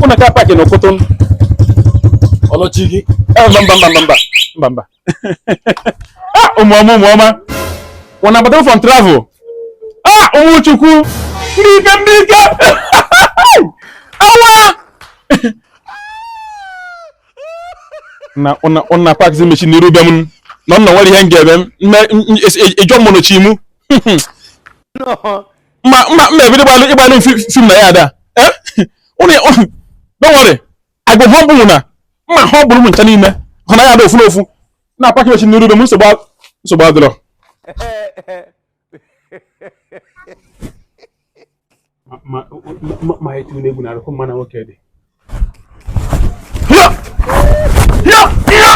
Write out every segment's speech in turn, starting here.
Ụnụ ka paakị na ụkụtụ. Ọlọchi gị. Mba, mba, mba, mba, mba, mba, mba. Ah, ụmụ ọma, ụmụ ọma. Ụnụ abata from travel. Ah, ụmụ Chukwu. Ndị ike, ndị ike. Awa! Na ụna ụna paakị machine n'iru be m na m na nwere ihe m ga-eme mme ịjọ mmụrụ chi mụ. Mma mma mma ebido ịgbalụ film na ya ada. Eh? Ụnụ don't worry. I go humble una. Mma humble m ncha niile. Hụ na ya ada ofu n'ofu. Na paakị machine n'iru be m, nsogbu adịrọ. Ma ma ma etu n'egwu na arụkọ mma na nwoke dị. Ya! Ya! Ya!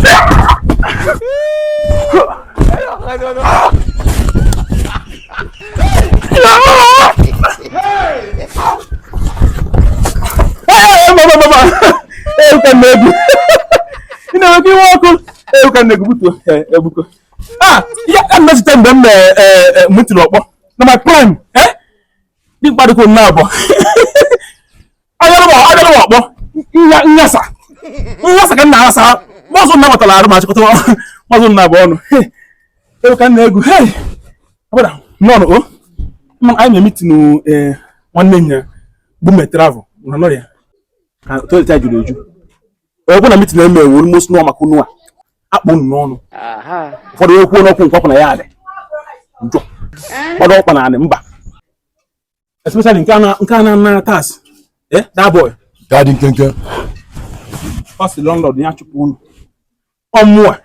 Ya! Ee, mba, mba, mba. Egwu ka m na-egwu. Ị na-enwekwa iwe ọkụ. Egwu ka m na-egwu, butuo. Ebuko. Ah, ya ka m mezite mgbe m m tiri ọkpọ na my prime, eh? Dị mkpa dịkwa nna abụọ. Anyara m anyara m ọkpọ. Nyasa. Nyasa ka m na-asa. Mazụ nna batara arụ ma chịkọta mazụ nna abụọ ọnụ. Egwu ka m na-egwu. Hey! Brother, nọ o. Ma anyị na-emitin nwanne nya bụ me travel na nọrọ ya. Ka toilet a juru eju. Ekwu na meeting eme ewu almost nọ maka unu a. Akpụ unu n'ọnụ. Ụfọdụ ekwu n'okwu nkwapụ na ya dị. Njọ. Gbado ọkpa na anị mba. Especially nke a na nke a na-ana tax. Eh, that boy. Ka dị nkenke. Ọ sị landlord ya chụpụ unu. Ọmụa.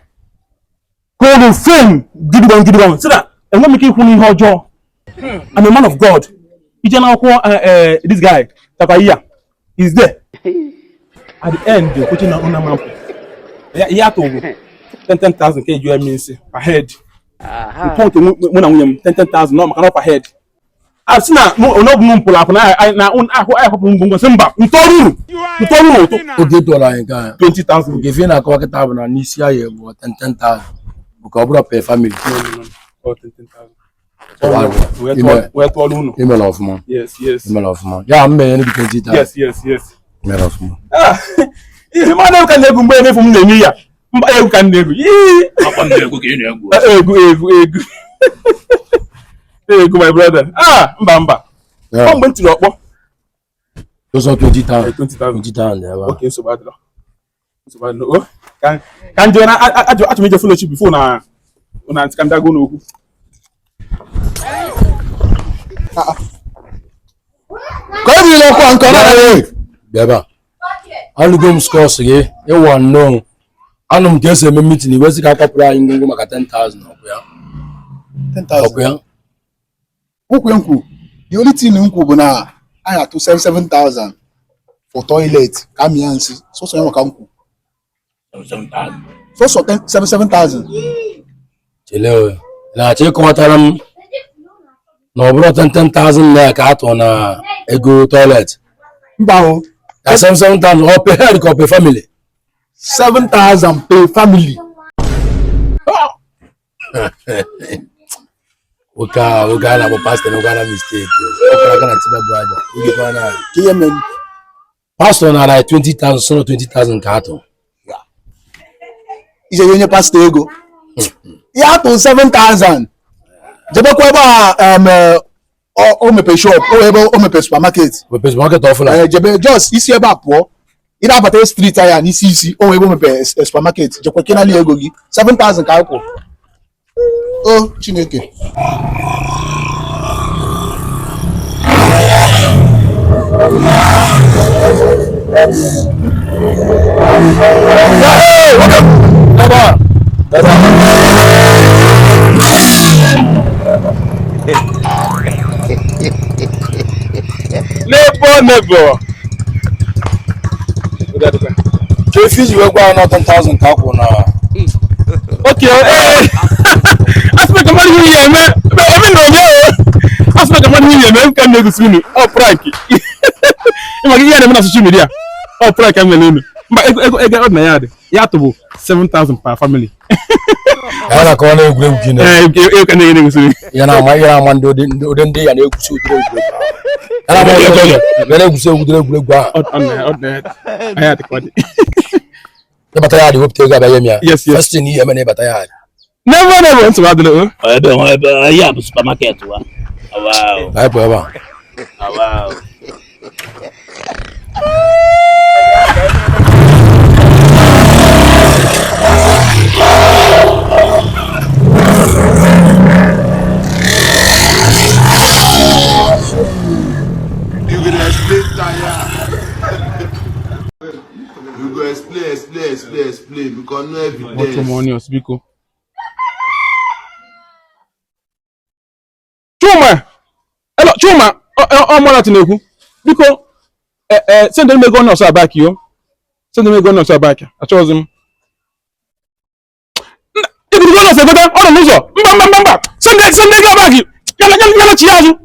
Ka unu fem gidigbam gidigbam. Sị na enwe m ike ikwu n'ihe ọjọọ. I'm a man of God. Ije na akwụkwọ this guy, Takaiya, is there. At the end, the coaching na una man. Ya ya to 10 10,000 ka eju eme nsị per head. Nke nke mụ na nwunye m 10 10,000 nọ maka na per head. A sị na onye ọbụla m pụrụ apụ na na ahụ ahụpụ ngwongwo sị mba ntọrọ uru ntọrọ uru ụtụ Oge tụọrọ anyị nke a. 20,000. Nke ife na-akọwa kịta bụ na n'isi anyị bụ 10,000 bụ ka ọ bụrụ per family. No, no, no. Oh, 10 10,000. Wow. Wee tụọrọ unu. Imere ọfụma. Yes. Imere ọfụma. Ya m mere gị 20,000. Yes. Imere ọfụma. Ah, ihe ma na-egwu ka na-egwu mgbe emefu m na-eme ya. Mba, egwu ka m na-egwu. Ii. Egwu ka ị na-egwu. Egwu, egwu, egwu. Egwu, my brother. Ah, mba, mba. Ọ mgbe m tiri ọkpọ. Ụzọ 20,000. 20,000. 20,000 dị ebe a. Okay, nsogbu adịrọ. Nsogbu adịrọ. Oh, ka nje na ajụ achọ m ije fellowship before na na ntị ka m bịa gụọ n'okwu. Ka ọ bụrụ ọkwa nke ọ na-anaghị. Bịa ebe a. Anụgo m scores gị ịwa nnọọ. Anụ m ka esi eme meeting iwe sị ka akwapụrụ anyị ngwongwo maka 10,000 ọkụ ya. 10,000. Ọkụ ya. Okwu nkwu, the only thing nkwu bụ na anyị atụ 77,000 for toilet ka amị ya nsị, sọsọ ya maka nkwu. Sọsọ 77,000. Chele o. Na-achọ ịkọwatara m na ọ bụrụ 10,000 naira ka atụ na ego toilet. Mba o. Ka 77,000 ọ per head ka ọ per family. 7,000 per family. Nwoke a nwoke a na-akpọ pastọ na na mistake. Ọ kọrọ aka na tiba bụ aja. Oge kwa na Ka ihe mere. pastọ nara 20,000 sọrọ 20,000 ka atụ. Ije nye pastọ ego. Ya atụ 7,000. Jebekwa ebe a o mepe shop, o ebe o mepe supermarket. Mepe supermarket ọfụla. Jebe just isi ebe a pụọ. Ị na-abata street anya n'isi isi, o ebe o mepe supermarket. Jekwa kenali ego gị. 7,000 ka akwụ. O Chineke. Neighbor, neighbor. Ka efi ji wee gwa ya na 10,000 ka akwụ na Okay, eh. Asị ka mmadụ ihe eme, eme na onye o. Asị ka mmadụ ihe eme, ka m na-egosi unu. Ọ prank. Ị maka ihe a na-eme na social media. Ọ prank ka m mere unu. Mba, ego ego ego ọ dị na ya dị. Ya tụ bụ 7,000 per family. Ya na ka ọ na-egwuregwu gị na Ee, ka na-egwusiri. ya na-ama ya na-ama ndị ụdị ndị ya na-egwusi ụdịrị egwuregwu ahụ. Ya na-ama ya na-egwusi ụdịrị egwuregwu ahụ. Anya dịkwa dị. Ịbata ya dị wepụta ego abịa nye m ya. Yes, yes. First thing ihe eme na ịbata ya dị. Never, never, nsogbu adịla o. Ebe ebe ihe a bụ supermarket wa. Wow. Ka anyị pụọ ebe a. Wow. You go dey explain tire. You go explain, explain, explain, explain because no Watch evidence. onions, biko. Chuma! Hello, Chuma! Ọ mụ na-ekwu. Biko, send m ego onions back yo. Send m ego onions back. Achọghịzị m. Iburu onions egote, ọ nọ n'ụzọ. Mba, mba, mba, mba. Send ego back. Yala, yala, yala, chi azụ.